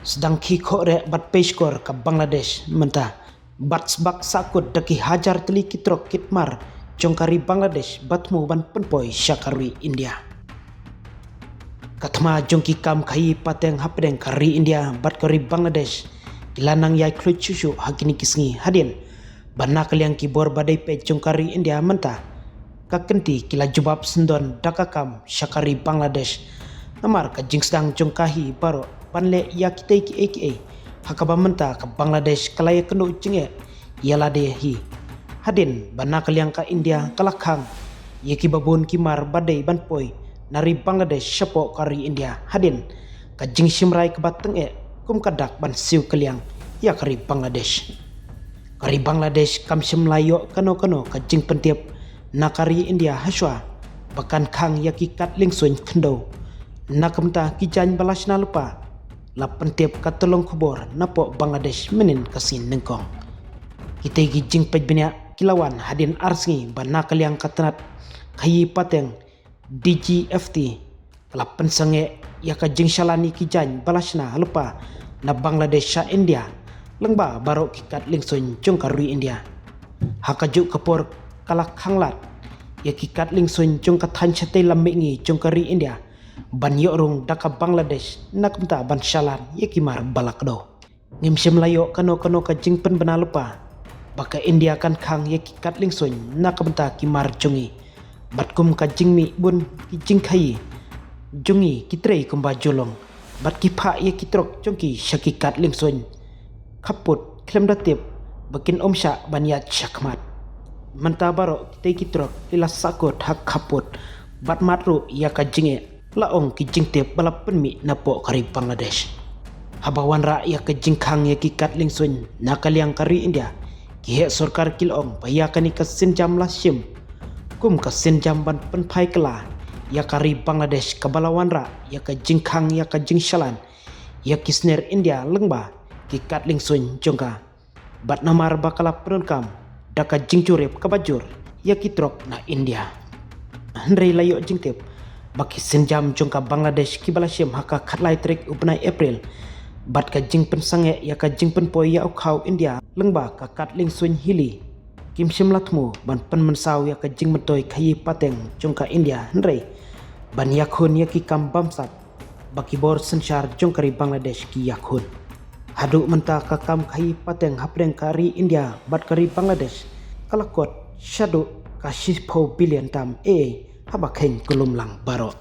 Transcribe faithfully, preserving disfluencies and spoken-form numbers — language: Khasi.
Sdang ki khohreh bad pei shkor ka Bangladesh mynta, bad sbak sahkut da ki hajar tylli ki trok kit mar jong ka ri Bangladesh ba thmu ban pynpoi sha ka ri India. Ka thma jong ki kam khaïi pateng hapdeng ka ri India bad ka ri Bangladesh ki la nang ïai khluit shuh shuh ha kine ki sngi hadien ba na ka liang ki bor ba dei peit jong ka ri India mynta ka kynti ki la jubab syndon da ka kam sha ka ri Bangladesh. Namar ka jingsdang jong ka hi baroh ban leh ïa kitei kiei kiei ha kaba mynta ka Bangladesh ka la ïakynduh jingeh ïa lade hi. Hadien ba na ka liang ka India ka la khang ïa kiba bun ki mar ba dei ban poi na ri Bangladesh shapoh ka ri India hadien ka jingshim rai kaba tyngeh kum ka dak ban siew kylliang ïa ka ri Bangladesh. Ka ri Bangladesh kam shym la ïoh kano kano ka jingpyntip na ka ri India hashwa ba kan khang ïa ki kad liengsuiñ khyndew. Na ka bynta ki jaiñ ba la shna lypa, la pyntip ka tyllong khubor napoh Bangladesh mynnin ka sngi nyngkong. Kitei ki jingpeit bniah ki la wan hadien ar sngi ba na ka liang ka tnat khaïi pateng D G F T ka la pynsangeh ïa ka jingshalan ïa ki jaiñ ba la shna lypa na Bangladesh sha India lyngba baroh ki kad liengsuiñ jong ka ri India. Ha kajuh ka por ka la khanglad ïa ki kad liengsuiñ jong ka thaiñ shatei lam mihngi jong ka ri India ban ïoh rung da ka Bangladesh na ka bynta ban shalan ïa ki mar ba la kdew. Ngim shym la ïoh kano kano ka jingpynbna lypa ba ka India kan khang ïa ki kad liengsuiñ na ka bynta ki mar jong ngi. Bad kum ka jingmih bun ki jingkhaïi jong ngi ki trei kumba ju long bad ki phah ïa ki trok jong ki sha ki kad liengsuiñ khappud khlem da tip ba kin ym shah ban ïaid shakhmat. Mynta baroh kitei ki trok ki la sahkut ha khappud bad mad ruh ïa ka jingeh, la ong ki jingtip ba la pynmih napoh ka ri Bangladesh. Haba wanrah ïa ka jingkhang ïa ki kad liengsuiñ na ka liang ka ri India, ki heh sorkar ki la ong ba ïa kane ka sienjam la shim kum ka sienjam ban pynphai kylla ïa ka ri Bangladesh kaba la wanrah ïa ka jingkhang ïa ka jingshalan ïa ki sner India lyngba ki kad liengsuiñ jong ka. Bad namar ba ka la pyndonkam da ka jingjurip kaba jur ïa ki trok na India. Hynrei la ïoh jingtip ba ki sienjam jong ka Bangladesh kiba la shim ha ka khatlai tarik u bnai April bad ka jingpynsangeh ïa ka jingpynpoi ïa u khaw India lyngba ka kad liengsuiñ Hili, kim shym la thmu ban pynmynsaw ïa ka jingmyntoi khaïi pateng jong ka India, hynrei ban ïakhun ïa ki kam bamsap ba ki bor synshar jong ka ri Bangladesh ki ïakhun. Haduh mynta ka kam khaïi pateng hapdeng ka ri India bad ka ri Bangladesh ka la kot shaduh ka shiphew billion tam, eh, haba kheiñ ka lum lang baroh.